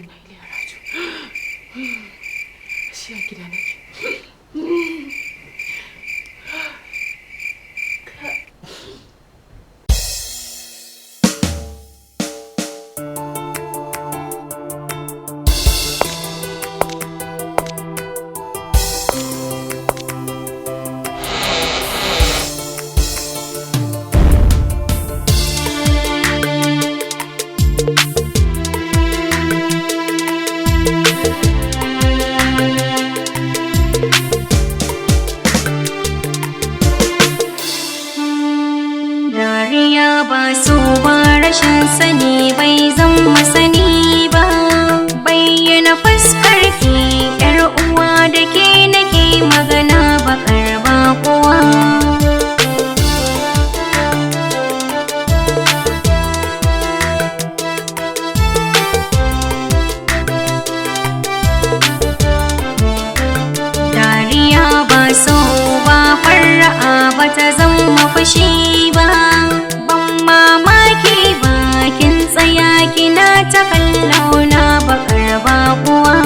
Inna ilaihi raji'un. Shi a gida nake. Dariya ba so ba, rashin sani bai zama sani ba. Bayyana fuskar ki yar uwa, da ke nake magana, bakar bakuwa. Dariya ba so ba, fara'a ba ta zama fushi ba. Ban mamaki ba kin tsaya kina ta kallo na, bakar bakuwa.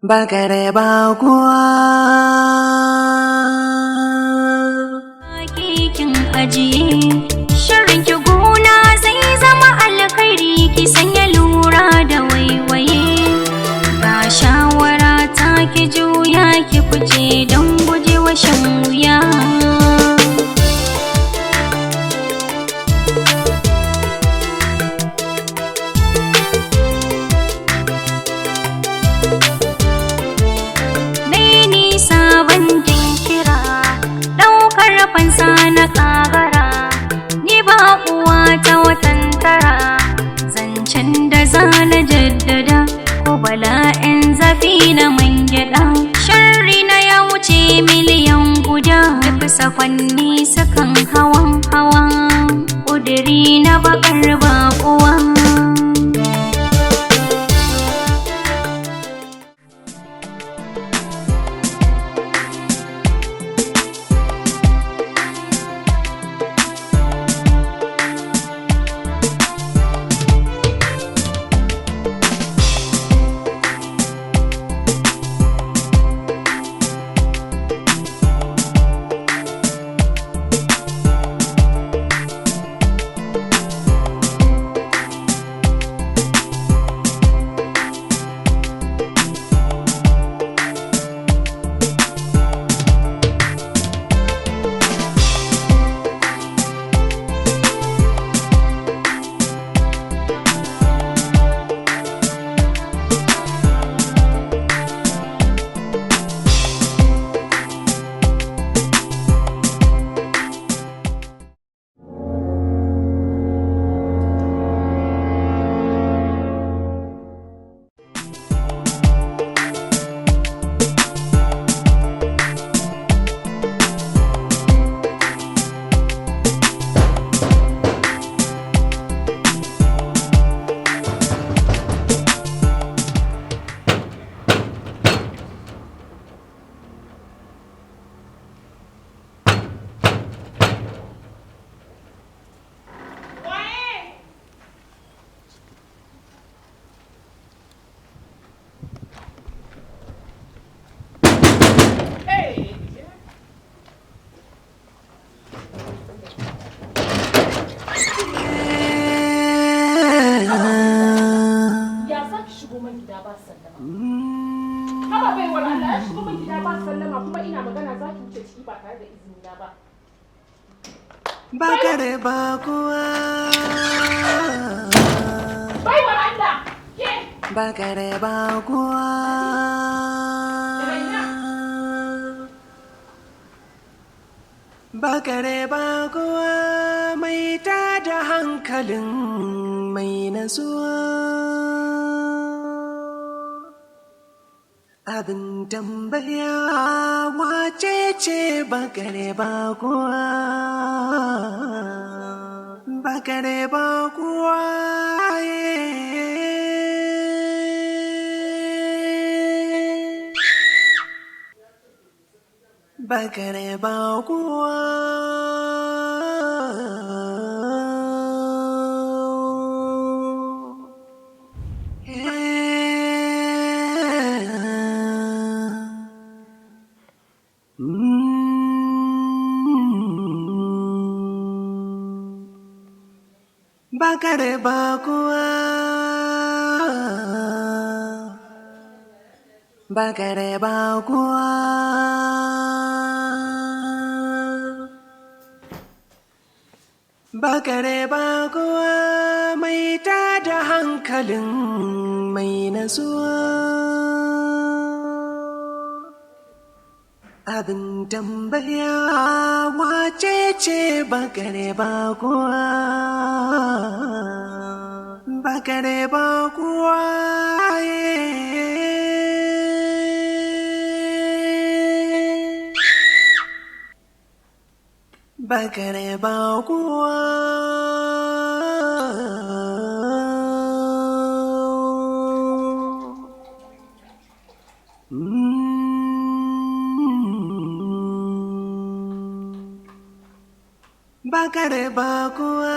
Bakare bakuwa. Kin ajiye shirin ki gona zai zama alkhairi, ki sanya lura da waiwaye. Ga shawara ta, ki juya ki fice don gujewa shan wuya. Nai nisa ban jinkira, ɗaukar fansa na ƙagara. Ni ba uwa ta watan tara, zancen da za na jaddada, ko bala'in zafi na man gyaɗa. Sharri na ya wuce miliyan 1, duk sakwanni sukan hawan hawa. Ƙudiri na bakar baƙuwa. Ya za ki shigo man gida ba sallama? Haba baiwar Allah, ya shigo man gida ba sallama, kuma ina magana za ki wuce ciki ba tare da izini na ba. Bakare bakuwa. Baiwar Allah, ke. Bakare bakuwa. Raina. Bakare bakuwa mai tada hankalin mai nasuwa. Abin tambaya, wace ce bakare bakuwa? Bakare bakuwa. Bakare bakuwa. Bakare bakuwa. Bakare bakuwa. Bakare bakuwa mai tada hankalin mai nasuwa. Abin tambaya, wace ce bakare bakuwa? Bakare bakuwa. Bakare bakuwa. Bakare bakuwa.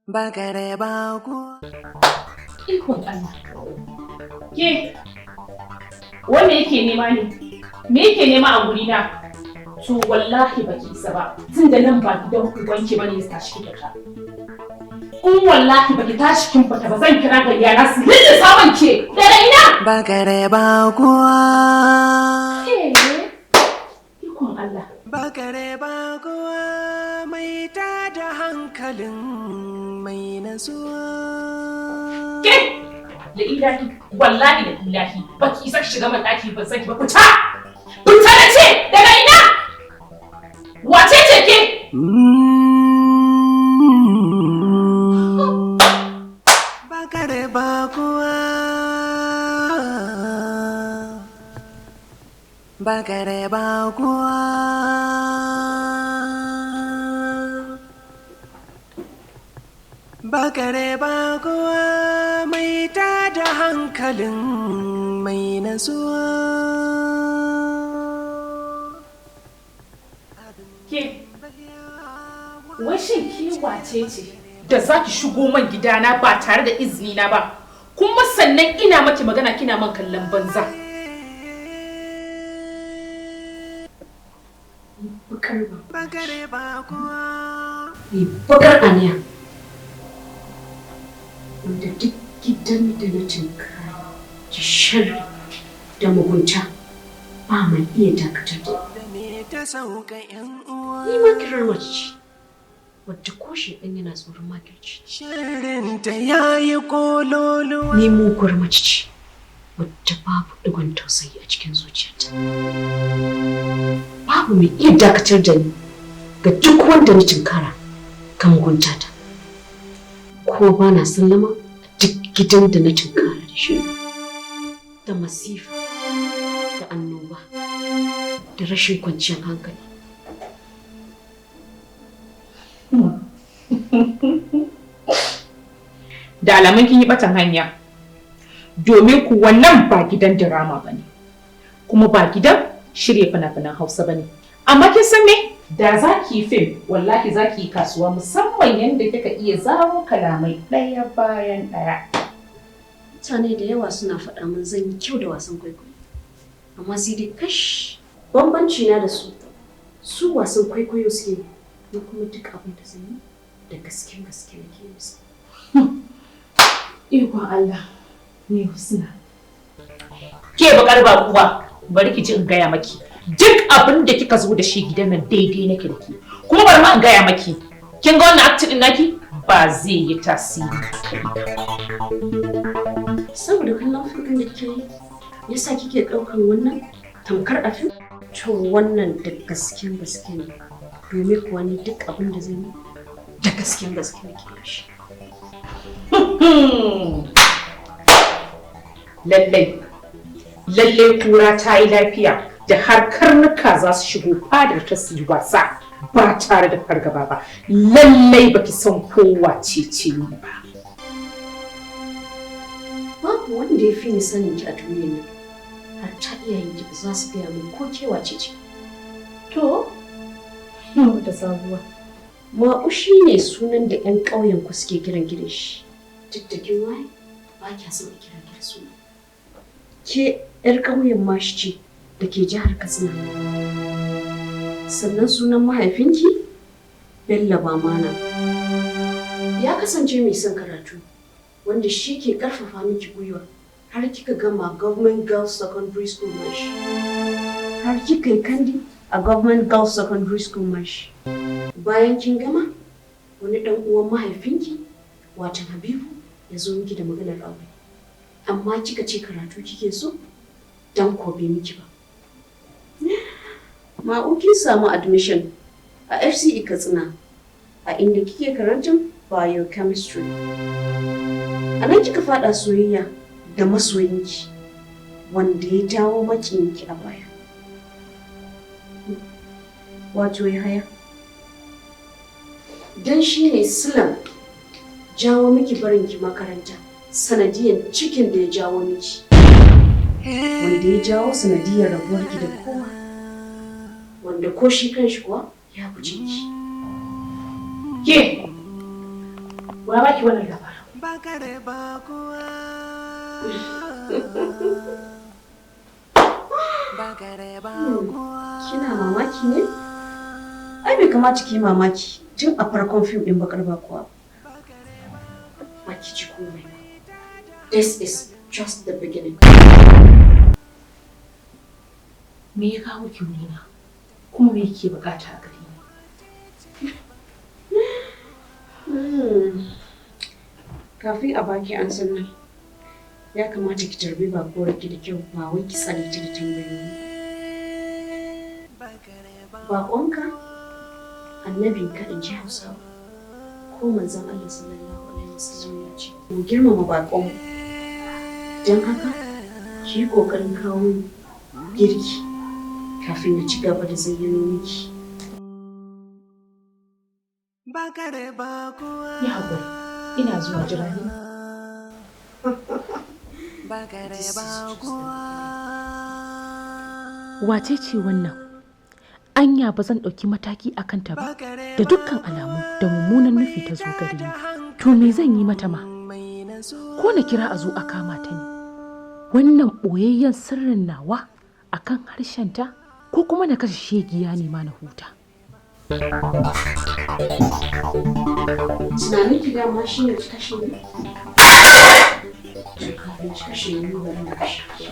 Bakare bakuwa. Ikon Allah. Ke, wanda yake nema ne? Me yake nema a gurina? To wallahi baki isa ba. Tun da nan ba gidan ubanki bane, ya tashi ki fita. In wallahi baki tashi kin fita ba, zan kira ga yara su lullusa man ke. Daga ina? Bakare bakuwa. Ke, ikon Allah. Bakare bakuwa mai tada hankalin mai nasuwa. Ke, da ilahi, wallahi da ilahi, baki isa ki shiga man ɗaki ban san ki ba. Fita! Fita na ce, daga ina? Wace ce ke? Bakare bakuwa. Bakare bakuwa. Bakare bakuwa mai tada hankalin mai nasuwa. Ke, wai shin ke wace ce da za ki shigo man gidana ba tare da izini na ba? Kuma sannan ina maki magana kina man kallon banza. Bakar ba. Bakare bakuwa. Mai bakar aniya. Wanda duk gidan da na tinkara da sharri da mugunta, ba mai iya dakatar da Da me ta sauka 'yan uwa. ni. Makirar mace ce wadda ko shi ɗan yana tsoron makirci. Shirinta ya yi kololuwa. Ni muguwar mace ce wadda babu ɗigon tausayi a cikin zuciyarta. Babu mai iya dakatar da ni ga duk wanda na tinkara kan mugunta ta. Ko ba na sallama a duk gidan da na tinkara da shi. Da masifa, da annoba, da rashin kwanciyar hankali. Da alamun kin yi batan hanya. Domin kuwa nan ba gidan drama ba ne, kuma ba gidan shirya fina-finan Hausa ba ne. Amma kin san me? Da za ki yi fim, wallahi za ki yi kasuwa, musamman yadda kika iya zaro kalamai ɗaya bayan ɗaya. Mutane da yawa suna faɗa min zan yi kyau da wasan kwaikwayo. Amma sai dai kash, bambanci na da su. Su wasan kwaikwayo suke yi, ni kuma duk abin da zan yi da gasken gaske nake yin sa. Ikon Allah, ne Husna. Ke bakar bakuwa, bari ki ji in gaya maki. Duk abin da kika zo da shi gidan nan daidai nake da ke. Kuma bari ma in gaya maki. Kin ga wannan acting din naki ba zai yi tasiri. Saboda kallon fim ɗin da kike yi, yasa kike ɗaukan wannan tamkar a fim? To wannan da gasken gaske ne. Domin kuwa ni duk abin da zan yi da gasken gaske nake yin shi. Lallai, lallai kura ta yi lafiya da har karnuka za su shigo fadar ta su yi wasa. Ba tare da fargaba ba. Lallai baki san kowa ce ce ni ba. Babu wanda ya fi ni sanin ki a duniyar nan. Har ta iyayenki ba za su gaya min ko ke wace ce. To, da sabuwa. Ma'u shi ne sunan da 'yan ƙauyen ku suke kiran ki da shi. Duk da kin waye ba kya son a kira ki da suna. Ke 'yar ƙauyen Mashi ce da ke jihar Katsina. Sannan sunan mahaifinki Bello Bamana. Ya kasance mai son karatu wanda shi ke ƙarfafa miki gwiwa har kika gama Government Girls Secondary School Mashi. Har kika yi kandi a Government Girls Secondary School Mashi. Bayan kin gama, wani ɗan uwan mahaifinki, watan Habibu, ya zo miki da maganar aure. Amma kika ce karatu kike so, dan ko bai miki ba. Ma'u, kin samu admission a FCE Katsina, a inda kike karantar biochemistry. A nan kika faɗa soyayya da masoyinki, wanda ya jawo makiyinki a baya. Wato Yahaya. Dan shi ne silan jawo miki barinki makaranta sanadiyan cikin da ya jawo miki. Wanda ya jawo sanadiyar rabuwarki da kowa. Wanda ko shi kanshi kuwa ya guje ki. Ke, wa baki wannan labarin? Bakar bakuwa. Bakar bakuwa. Kina mamaki ne? Ai bai kamata ki yi mamaki tun a farkon fim ɗin Bakar Bakuwa. Ba ki ji komai ba. This is just the beginning. Me ya kawo ki wurina? Kuma me yake bukata a gare ni? Kafin a baki an san nan, ya kamata ki tarbi bakuwarki da kyau, ba wai ki tsare ta da tambayoyi. Baƙonka, annabinka, in ji Hausawa. Ko manzon Allah sallallahu alaihi wasallam ya ce, mu girmama baƙonmu. Don haka, ki yi ƙoƙarin kawo min girki kafin na ci gaba da zayyano miki. Bakar bakuwa. Yi haƙuri, ina zuwa, jira ni. Bakar bakuwa. Wace ce wannan? Anya ba zan ɗauki mataki a kanta ba. Da dukkan alamu da mummunan nufi ta zo gare ni. To me zan yi mata ma? Ko na kira a zo a kama ta ne? Wannan ɓoyayyen sirrin nawa a kan harshenta, ko kuma na kashe shegiya ne ma na huta. Tunanin ki dama shi ne ki kashe ni? To kafin ki kashe ni, bari na kashe ki.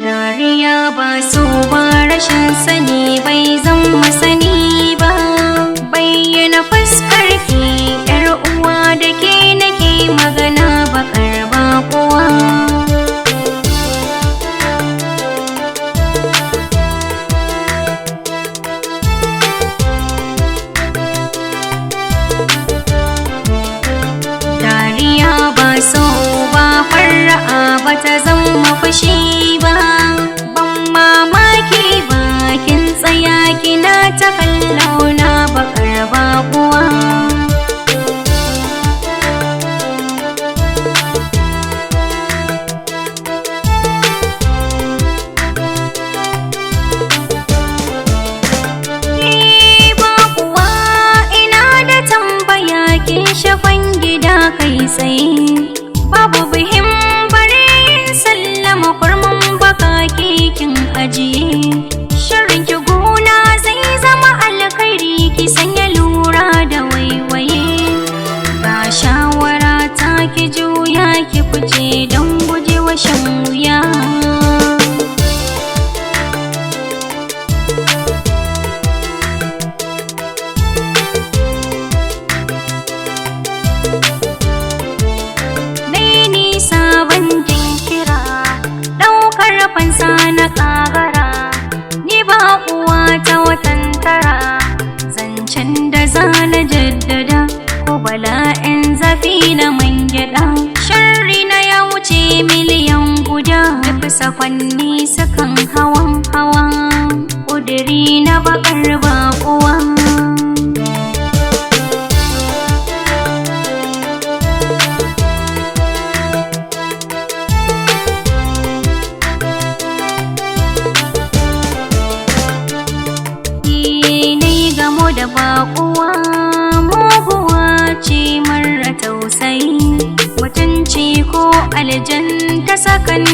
Dariya ba so ba, rashin sani bai zama sani ba. Bayyana fuskar ki, yar uwa, da ke nake magana, bakar bakuwa. Dariya ba so ba, fara'a ba ta zama fushi ba. Ban mamaki ba kin tsaya kina ta kallo na, bakar bakuwa. Ni ba kuwa ina da tambaya, kin shafan gida kai tsaye. Babu bihim bare yin sallama, kurmin baka kin ajiye. Shirin ki gona zai zama alkhairi, ki sanya lura da waiwaye. Ga shawara ta, ki juya ki fice don gujewa watan tara. Zancen da zana jaddada ko bala'in zafi na man gyaɗa. Sharri na ya wuce miliyan 1, duk sakwanni sukan hawan hawa. Ƙudiri na bakar baƙuwa. Ni gamo da baƙuwa, muguwa ce mara tausayi, mutunci ko aljan ta sakan.